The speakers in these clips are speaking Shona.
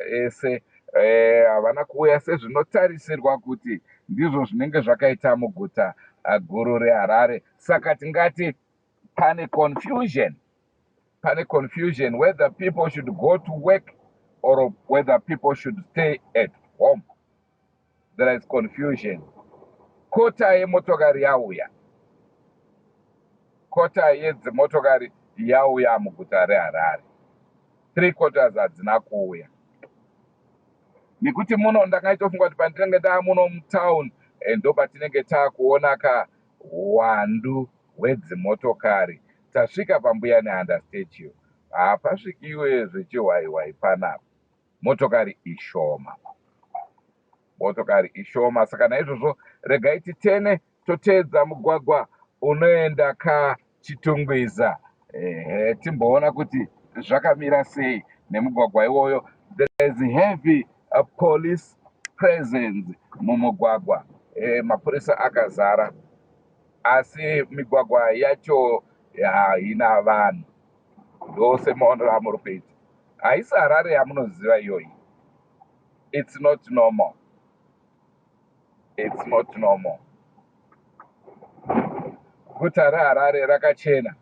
Ese havana kuuya sezvinotarisirwa kuti ndizvo zvinenge zvakaita muguta guru reHarare. Saka tingati pane confusion, pane confusion whether people should go to work or whether people should stay at home. There is confusion. Kota yemotokari yauya, kota yedzimotokari yauya muguta reHarare. 3/4 hadzina kuuya nekuti muno ndakaitofunga kuti pandinenge ndaa muno mutown ndopatinenge taakuona ka hwandu hwedzimotokari. Tasvika paMbuya Nehanda statue, hapasvikiwe zvechihwaihwai panapa, motokari ishoma, motokari ishoma. Saka naizvozvo regai titene toteedza mugwagwa unoenda kaChitungwiza, ehe, timboona kuti zvakamira sei nemugwagwa iwoyo. There is heavy police presence mumugwagwa, mapurisa akazara, asi migwagwa yacho haina vanhu. Ndosemaonero amuri kuita, haisi Harare yamunoziva iyoyi. It's not normal, it's not normal. Guta reHarare rakachena,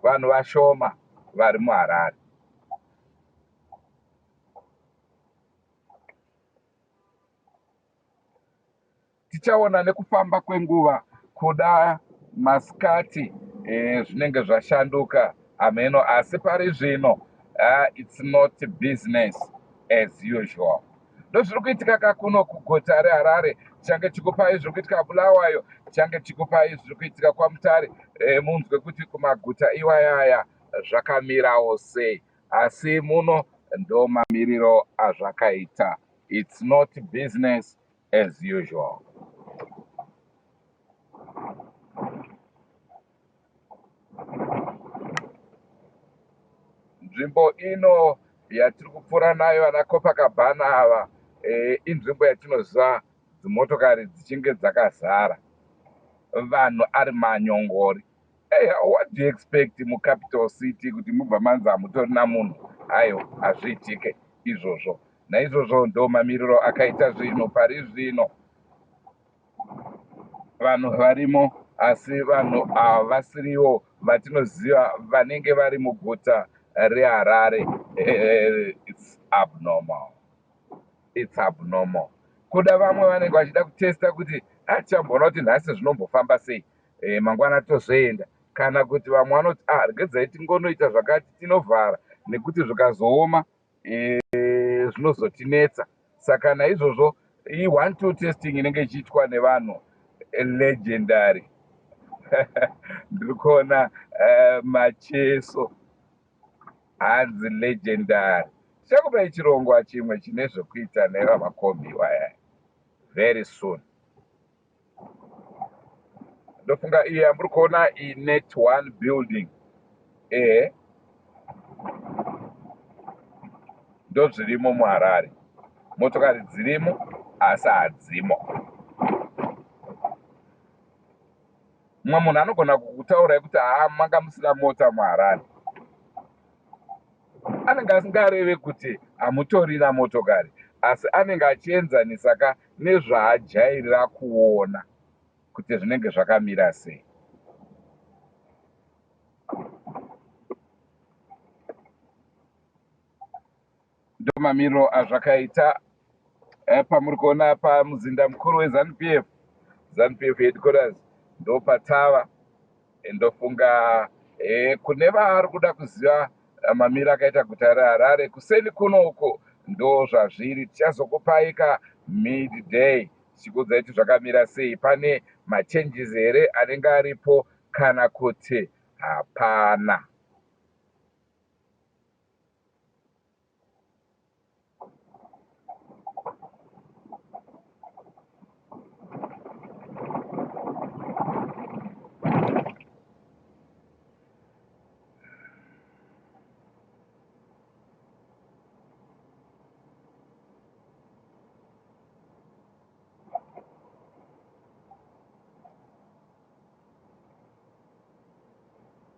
vanhu vashoma vari muHarare. Tichaona nekufamba kwenguva, kuda masikati zvinenge zvashanduka, hameno, asi pari zvino it's not business as usual. Ndozviri kuitika kakuno kuguta reHarare. Tichange tichikupai zviri kuitika Bulawayo, tichange tichikupai zviri kuitika kwaMutare, munzwe kuti kumaguta iwayaya zvakamirawo sei. Asi muno ndo mamiriro azvakaita. It's not business as usual. Nzvimbo ino yatiri kupfuura nayo, ana Copacabana ava, inzvimbo yatinoziva dzimotokari dzichinge dzakazara, vanhu ari manyongori. Hey, what do you expect mucapital city, kuti mubva manzi hamutorina munhu? Aiwa, hazviitike izvozvo. Naizvozvo ndo mamiriro akaita zvinhu pari zvino. Vanhu varimo, asi vanhu havasiriwo vatinoziva vanenge vari muguta reHarare. It's abnormal, it's abnormal. Kuda vamwe vanenge vachida kutesta kuti atichamboona kuti nhasi zvinombofamba sei, mangwana tozoenda, kana kuti vamwe vanoti, ah, regedzai tingonoita zvakati, tinovhara nekuti zvikazooma zvinozotinetsa. Saka naizvozvo i1 2 testing inenge ichiitwa nevanhu. Legendary, ndiri kuona Macheso, hanzi legendary. Tichakupai chirongwa chimwe chine zvekuita nevamakombi waya very soon. Ndofunga iyi yamuri kuona iNet One building, ehe, ndozvirimo muHarare. Motokari dzirimo asi hadzimo. Mumwe munhu anogona kukutaurai kuti haa, manga musina mota muHarare, anenge asingareve kuti hamutorina motokari, asi anenge achienzanisa ka nezvaajairira kuona kuti zvinenge zvakamira sei. Ndomamiriro azvakaita. Pamuri kuona pamuzinda mukuru weZANU PF, ZANU PF headquarters, ndopatava. Ndofunga kune vari kuda kuziva mamiriro akaita guta reHarare kuseni kuno uko, ndo zvazviri. Tichazokupai ka midday tichikuudzai kuti zvakamira sei, pane machanges here anenge aripo kana kuti hapana.